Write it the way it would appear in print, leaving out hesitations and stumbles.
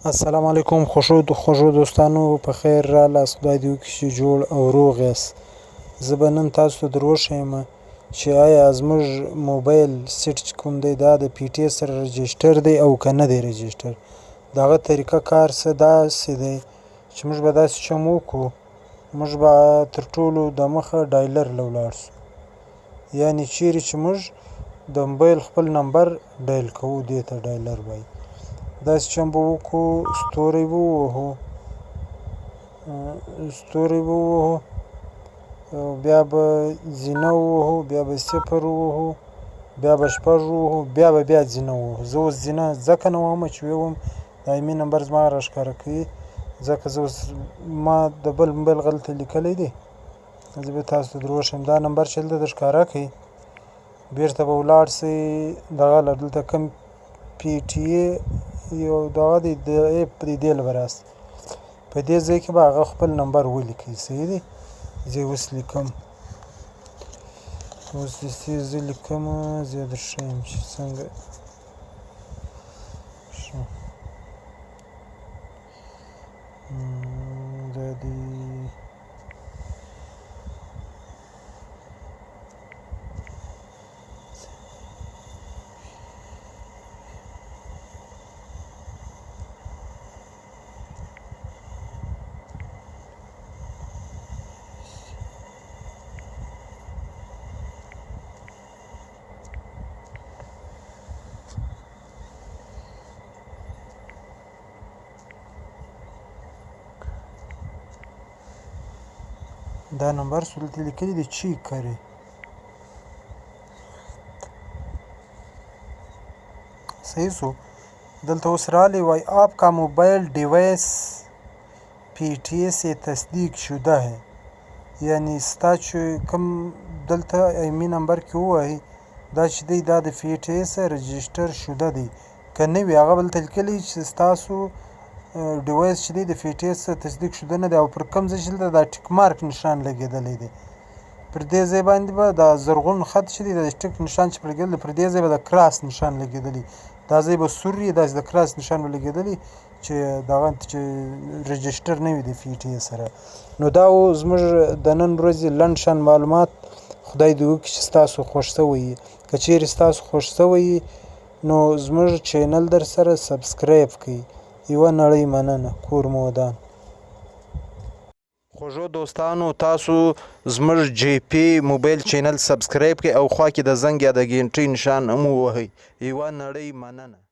السلام علیکم خوشو خوږو دوستانو په خیر رالاست خدای دې وکړي چې جوړ او روغ یاست زه به نن تاسو ته در وښیم چې آیا زموږ موبایل سیټ چې کوم دی دا د پی ټي سره رجسټر دی او که نه دی رجسټر د هغه طریقه کار څه داسې دی چې موږ به داسې چم وکړو موږ به تر ټولو دمخه ډایلر له ولاړ شو یعنی چیرې چې موږ د موبایل خپل نمبر ډایل کوو دې ته ډایلر وایي داسې چم به وکړو ستوری به ووهو ستوری به ووهو بیا به زینه ووهو بیا به صفر ووهو بیا به شپږ ووهو بیا به بیا زینه ووهو زه اوس زینه ځکه نه وهم چې ویم دایمي نمبر زما راښکاره کوي ځکه زه اوس ما د بل موبایل غلطه لیکلی دی زه به تاسو ته در وښیم دا نمبر چې دلته در ښکاره کوي بیرته به ولاړ سئ دغه له دلته کوم پی ټي ای یو دغه دی د اپ دی دی له به راسي په دې ځای کې به هغه خپل نمبر ولیکئ صحیح دی زه یې اوس لیکم اوس دې زه لیکم زه یې در ښیم چې څنګه ښه دا دی دا نمبر سولته لیکلی دی چی کرے صحیح سو دلته اوس رالی وای آپ کا موبایل ډیوایس پی ټی ای سے تصدیق شده ہے یعنی ستا چې کوم دلته ایمی نمبر کې ووهي دا چې دی دا د پی ټی ای سره رجسټر شده دی که نه وي هغه بل ته لیکلي چې ستاسو ډیوایس چې دی د پی ټی ای سره تصدیق شده نه دی او پر کوم ځای چې دلته دا ټیک مارک نشان لګېدلی دی پر دې ځای باندې به دا زرغون خط چې دی د ټیک نشان چې پر لګېدلی پر دې ځای به د کراس نشان لګېدلی دا ځای به سور وي داسې د کراس نشان به لګېدلی چې دغه چې رجسټر نه وي د پی ټی سره نو دا و زموږ د نن ورځې لنډ شان معلومات خدای دې وکړي چې ستاسو خوښ شوی وي که چیرې ستاسو خوښ شوی وي نو زموږ چینل در سره سبسکرایب کړئ یوه نړۍ مننه کور مو ودان. خوږو دوستانو تاسو زموږ جی پی موبایل چینل سبسکرایب کړئ او خوا کې د زنګ یا د ګینټۍ نشان هم ووهئ یوه نړۍ مننه.